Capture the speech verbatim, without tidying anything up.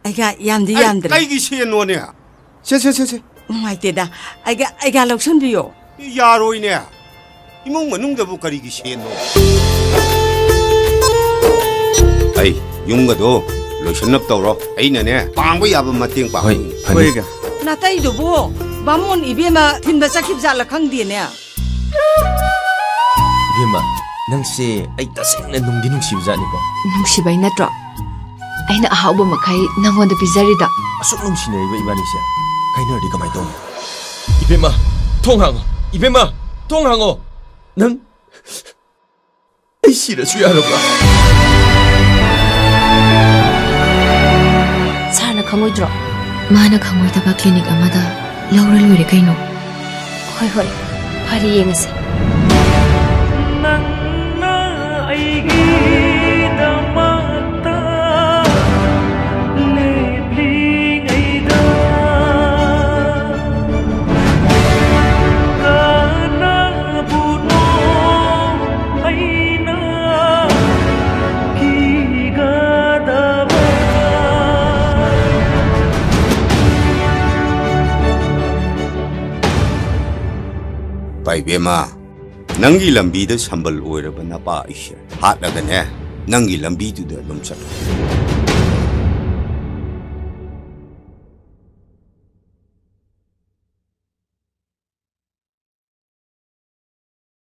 ꯑꯩꯒ ꯌꯥꯝꯗꯤ ꯑꯩ ꯌꯥꯝꯗ꯭ꯔꯦ꯫ ꯀꯩꯒꯤ ꯁꯦꯟꯅꯣꯅꯦ? ꯁꯦ, ꯁꯦ, ꯁꯦ, ꯁꯦ꯫ ꯅꯨꯡꯉꯥꯏꯇꯦꯗ꯫ ꯑꯩꯒ, ꯑꯩꯒ ꯂꯧꯁꯟꯕꯤꯌꯣ꯫ ꯌꯥꯔꯣꯏꯅꯦ꯫ ꯏꯃꯨꯡ ꯃꯅꯨꯡꯗꯕꯨ ꯀꯔꯤꯒꯤ ꯁꯦꯟꯅꯣ? ꯑꯩ ꯌꯨꯝꯒꯗꯣ ꯂꯣꯏꯁꯟꯅꯕ ꯇꯧꯔꯣ꯫ ꯑꯩꯅꯅꯦ, ꯄꯥꯡꯕ ꯌꯥꯕ ꯃꯇꯦꯡ ꯄꯥꯡꯕ꯫ ꯍꯣꯏ, ꯐꯅꯤ꯫ ꯍꯣꯏ, ꯏꯒ꯫ ꯅꯥꯇꯩꯗꯨꯕꯨ ꯕꯥꯃꯣꯟ ꯏꯕꯦꯝꯃ ꯊꯤꯟꯕ ꯆꯠꯈꯤꯕ ꯖꯥꯠꯂ ꯈꯪꯗꯦꯅꯦ꯫ ꯏꯕꯦꯝꯃ, ꯅꯪꯁꯦ ꯑꯩ ꯇꯁꯦꯡꯅ ꯅꯨꯡꯗꯤ ꯅꯨꯡꯁꯤꯕ ꯖꯥꯠꯅꯤꯀꯣ꯫ ꯅꯨꯡꯁꯤꯕꯩ ꯅꯠꯇ꯭ꯔꯣ ꯑꯩꯅ ꯑꯍꯥꯎꯕ ꯃꯈꯩ ꯅꯪꯉꯣꯟꯗ ꯄꯤꯖꯔꯤꯗꯣ? ꯑꯁꯨꯛ ꯅꯨꯡꯁꯤꯅꯔꯤꯕ ꯏꯕꯥꯅꯤꯁꯦ ꯀꯥꯏꯅꯔꯗꯤ ꯀꯃꯥꯏꯅ ꯇꯧꯅꯤ? ꯏꯕꯦꯝꯃ, ꯊꯣꯡ ꯍꯥꯡꯉꯣ! ꯏꯕꯦꯝꯃ, ꯊꯣꯡ ꯍꯥꯡꯉꯣ! ꯅꯪ ꯑꯩ ꯁꯤꯔꯁꯨ ꯌꯥꯔꯕ꯭ꯔꯥ? ꯁꯥꯔꯅ ꯈꯪꯉꯣꯏꯗ꯭ꯔꯣ? ꯃꯥꯅ ꯈꯪꯉꯣꯏꯗꯕ ꯀ꯭ꯂꯤꯅꯤꯛ ꯑꯃꯗ ꯂꯧꯔ ꯂꯣꯏꯔꯦ ꯀꯩꯅꯣ꯫ ꯍꯣꯏ, ꯍꯣꯏ, ꯐꯔꯦ, ꯌꯦꯡꯉꯁꯦ꯫ ꯅꯪꯅ ꯑꯩꯒꯤꯗꯃꯛꯇ ꯂꯦꯞꯂꯤꯉꯩꯗ ꯀꯅꯥꯕꯨꯅꯣ ꯑꯩꯅ ꯀꯤꯒꯗꯕ? ꯄꯥꯏꯕꯦꯝꯃ, ꯅꯪꯒꯤ ꯂꯝꯕꯤꯗ ꯁꯝꯕꯜ ꯑꯣꯏꯔꯕ ꯅꯄꯥ ꯑꯩꯁꯦ ꯍꯥꯠꯂꯒꯅꯦ, ꯅꯪꯒꯤ ꯂꯝꯕꯤꯗꯨꯗ ꯑꯗꯨꯝ ꯆꯠꯂꯨ꯫